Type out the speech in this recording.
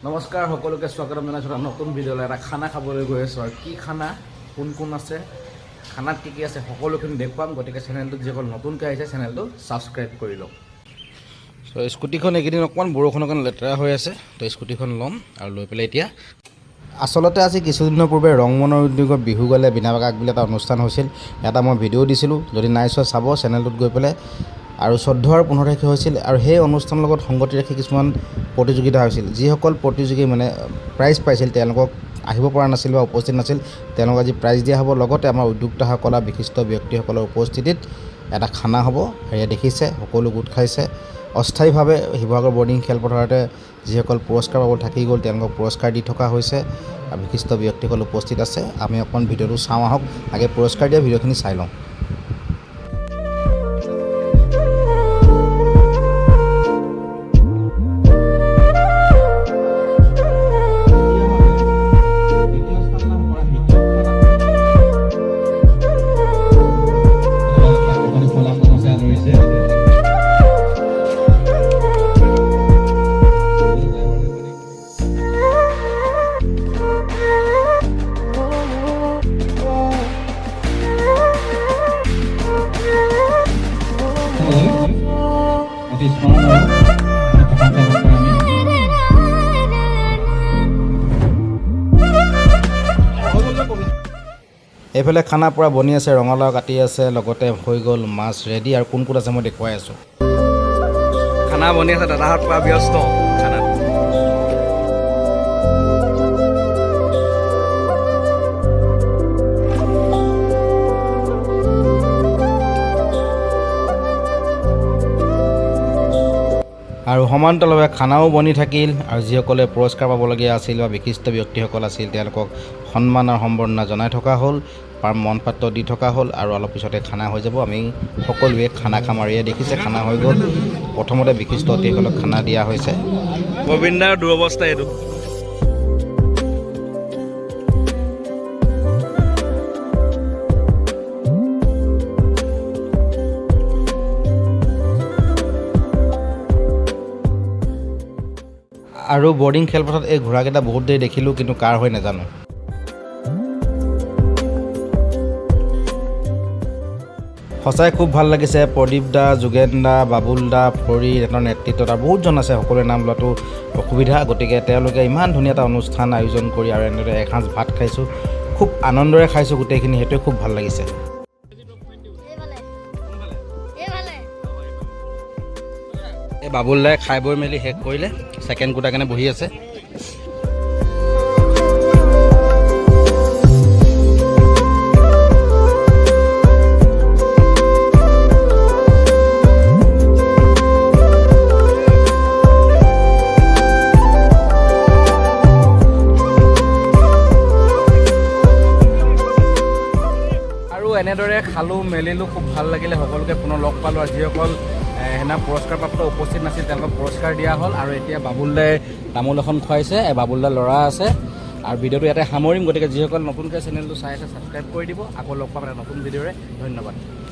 নমস্কাৰ, সকলোকে স্বাগতম জনাইছোঁ এটা নতুন ভিডিঅ'লৈ। এটা খানা খাবলৈ গৈ আছোঁ আৰু কি খানা, কোন কোন আছে, খানাত কি কি আছে, সকলোখিনি দেখুৱাম। গতিকে চেনেলটোত যিসকল নতুনকৈ আহিছে, চেনেলটো ছাবস্ক্ৰাইব কৰি লওক। চ' স্কুটিখন এইকেইদিন অকণমান বৰষুণৰ কাৰণে লেতেৰা হৈ আছে। তো স্কুটিখন ল'ম আৰু লৈ পেলাই এতিয়া আচলতে আজি কিছুদিনৰ পূৰ্বে ৰংমনৰ উদ্যোগত বিহু গালে বিনা বাগাক বুলি এটা অনুষ্ঠান হৈছিল। এটা মই ভিডিঅ' দিছিলোঁ, যদি নাই চোৱা চাব চেনেলটোত গৈ পেলাই। আৰু 14 আৰু 15 তাৰিখে হৈছিল আৰু সেই অনুষ্ঠানৰ লগত সংগতি ৰাখি কিছুমান প্ৰতিযোগিতা হৈছিল। যিসকল প্ৰতিযোগী মানে প্ৰাইজ পাইছিল, তেওঁলোকক আহিব পৰা নাছিল বা উপস্থিত নাছিল, তেওঁলোকক আজি প্ৰাইজ দিয়া হ'ব। লগতে আমাৰ উদ্যোক্তাসকল আৰু বিশিষ্ট ব্যক্তিসকলৰ উপস্থিতিত এটা খানা হ'ব। সেয়া দেখিছে, সকলো গোট খাইছে। অস্থায়ীভাৱে শিৱসাগৰ বৰ্ডিং খেলপথাৰতে যিসকল পুৰস্কাৰ পাব থাকি গ'ল, তেওঁলোকক পুৰস্কাৰ দি থকা হৈছে আৰু বিশিষ্ট ব্যক্তিসকল উপস্থিত আছে। আমি অকণ ভিডিঅ'টো চাওঁ আহক। আগে পুৰস্কাৰ দিয়া ভিডিঅ'খিনি চাই লওঁ। দ্বিতীয় স্থান লাভ কৰা ফুলাম গামোচা আদৰিছে। অতি স্মৰণীয় প্ৰশংসা কৰোঁ আমি। এইফালে খানা পূৰা বনি আছে, ৰঙালাও কাটি আছে, লগতে হৈ গ'ল মাছ ৰেডি। আৰু কোন কোন আছে মই দেখুৱাই আছোঁ। খানা বনি আছে, দাদাহঁত পূৰা ব্যস্ত খানাত। আৰু সমান্তৰালভাৱে খানাও বনি থাকিল আৰু যিসকলে পুৰস্কাৰ পাবলগীয়া আছিল বা বিশিষ্ট ব্যক্তিসকল আছিল, তেওঁলোকক সন্মান আৰু সম্বৰ্ধনা জনাই থকা হ'ল, মানপত্ৰ দি থকা হ'ল। আৰু অলপ পিছতে খানা হৈ যাব, আমি সকলোৱে খানা খাম। আৰু এয়া দেখিছে, খানা হৈ গ'ল। প্ৰথমতে বিশিষ্ট অতিথিসকলক খানা দিয়া হৈছে। গোবিন্দাৰ দুৰৱস্থা এইটো। আৰু বৰ্ডিং খেলপথাৰত এই ঘোঁৰাকেইটা বহুত দেৰি দেখিলোঁ, কিন্তু কাৰ হৈ নাজানো। সঁচাই খুব ভাল লাগিছে। প্ৰদীপ দা, যোগেন দা, বাবুল দা, ফৰি, এহঁতৰ নেতৃত্বত আৰু বহুতজন আছে, সকলোৰে নাম লোৱাটো অসুবিধা। গতিকে তেওঁলোকে ইমান ধুনীয়া এটা অনুষ্ঠান আয়োজন কৰি আৰু এনেদৰে এসাঁজ ভাত খাইছোঁ, খুব আনন্দৰে খাইছোঁ গোটেইখিনি, সেইটোৱে খুব ভাল লাগিছে। এইফালে এইফালে। এই বাবুল দাই খাই বৈ মেলি শেষ কৰিলে, ছেকেণ্ড কোটাৰ কাৰণে বহি আছে। আৰু এনেদৰে খালোঁ মেলিলোঁ, খুব ভাল লাগিলে। সকলোকে পুনৰ লগ পালোঁ আৰু যিসকল সেইদিনা পুৰস্কাৰপ্ৰাপ্ত উপস্থিত নাছিল, তেওঁলোকক পুৰস্কাৰ দিয়া হ'ল। আৰু এতিয়া বাবুল দাই তামোল এখন খুৱাইছে, বাবুল দাৰ ল'ৰা আছে। আৰু ভিডিঅ'টো ইয়াতে সামৰিম। গতিকে যিসকল নতুনকৈ চেনেলটো চাই আছে, ছাবস্ক্ৰাইব কৰি দিব। আকৌ লগ পাম এটা নতুন ভিডিঅ'ৰে। ধন্যবাদ।